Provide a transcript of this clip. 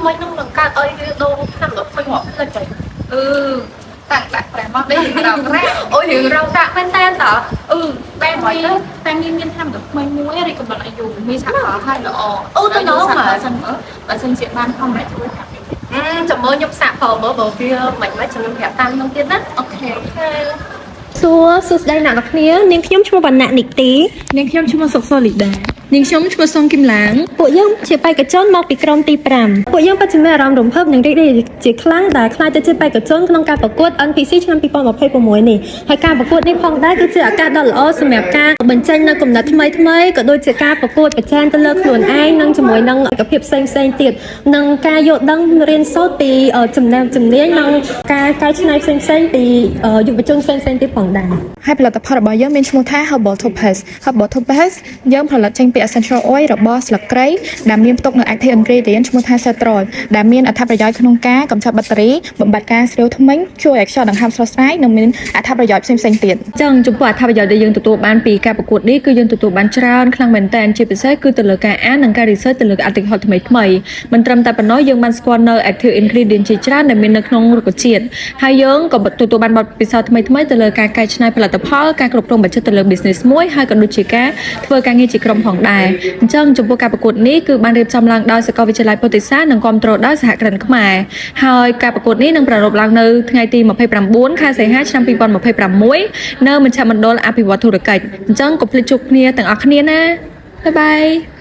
មីហ្នឹងនឹងកើតអីវាដូរថ្នាំដល់ថ្មីរាប់ផ្លេចហើយ អឺតាំងដាក់ប្រែមកនេះរោគរ៉ា អូយរឿងរងដាក់មែនតើតើ អឺតែមីតែមីមានថ្នាំដល់ថ្មីមួយរីកកំណត់អាយុមីសហករណ៍ឲ្យល្អសិនមើលបើសិនជាបានខំរជួយថា ចាំមើលខ្ញុំសាកប្រើមើលបើវាមិនមិនចាំខ្ញុំប្រាប់តាមនោះទៀតណា OK សួរសួស្តីអ្នកនរគ្នានាងខ្ញុំឈ្មោះវណ្ណៈនីតិ នាងខ្ញុំឈ្មោះសុកសូលីដានាងខ្ញុំឈ្មោះសុងគឹមឡាង ពួកយើងជាបេក្ខជនមកពីក្រុមទី5ពួកយើងពិតជាមានអារម្មណ៍រំភើបនិងរីករាយជាខ្លាំងដែលក្លាយទៅជាបេក្ខជនក្នុងការប្រកួត NPC ឆ្នាំ2026នេះហើយការប្រកួតនេះផងដែរគឺជាឱកាសដ៏ល្អសម្រាប់ការបញ្ចេញនូវគំនិតថ្មីៗក៏ដូចជាការប្រកួតប្រជែងទៅលើខ្លួនឯងនិងជាមួយនឹងឯកភាពផ្សេងៗទៀតនិងការយល់ដឹងរៀនសូត្រពីចំណេះជំនាញនិងការកែច្នៃផ្សេងៗពីយុវជនផ្សេងៗទៀតផងដែរ ហើយផលិតផលរបស់យើងមានឈ្មោះថា Herbal Toothpaste Herbal Toothpaste យើងផលិតចេញពី essential oil របស់ស្លឹកគ្រៃដែលមានផ្ទុកនូវ active ingredient ឈ្មោះថា Cetrol ដែលមានអត្ថប្រយោជន៍ក្នុងការកម្ចាត់បាក់តេរីបំបត្តិការស្រាវធ្មេញជួយឲ្យខ្យល់ដង្ហើមស្រស់ស្រាយនិងមានអត្ថប្រយោជន៍ផ្សេងៗទៀត ចឹងចំពោះអត្ថប្រយោជន៍ដែលយើងទទួលបានពីការប្រកួតនេះគឺយើងទទួលបានច្រើនខ្លាំងមែនទែនជាពិសេសគឺទៅលើការអាននិងការ research ទៅលើ article ថ្មីថ្មីៗមិនត្រឹមតែប៉ុណ្ណោះយើងបានស្គាល់នៅ active ingredient ជាច្រើនដែលមាននៅក្នុងរុក្ខជាតិហើយយើងក៏ទទួលបានបទពិសោធន៍ថ្មីថ្មីៗទៅលើការកែច្នៃផលិតផលការគ្រប់គ្រងបញ្ជីទៅលើ business មួយហើយក៏ដូចជាការធ្វើការងារជាក្រុមផងដែរអញ្ចឹងចំពោះការប្រកួតនេះគឺបានរៀបចំឡើងដោយសាកលវិទ្យាល័យពុទ្ធិសានិងគាំទ្រដោយសហគ្រិនខ្មែរហើយការប្រកួតនេះនឹងប្រារព្ធឡើងនៅថ្ងៃទី29ខែសីហាឆ្នាំ2026នៅមជ្ឈមណ្ឌលអភិវឌ្ឍធុរកិច្ចអញ្ចឹងកុំភ្លេចជួបគ្នាទាំងអស់គ្នាណាbye bye.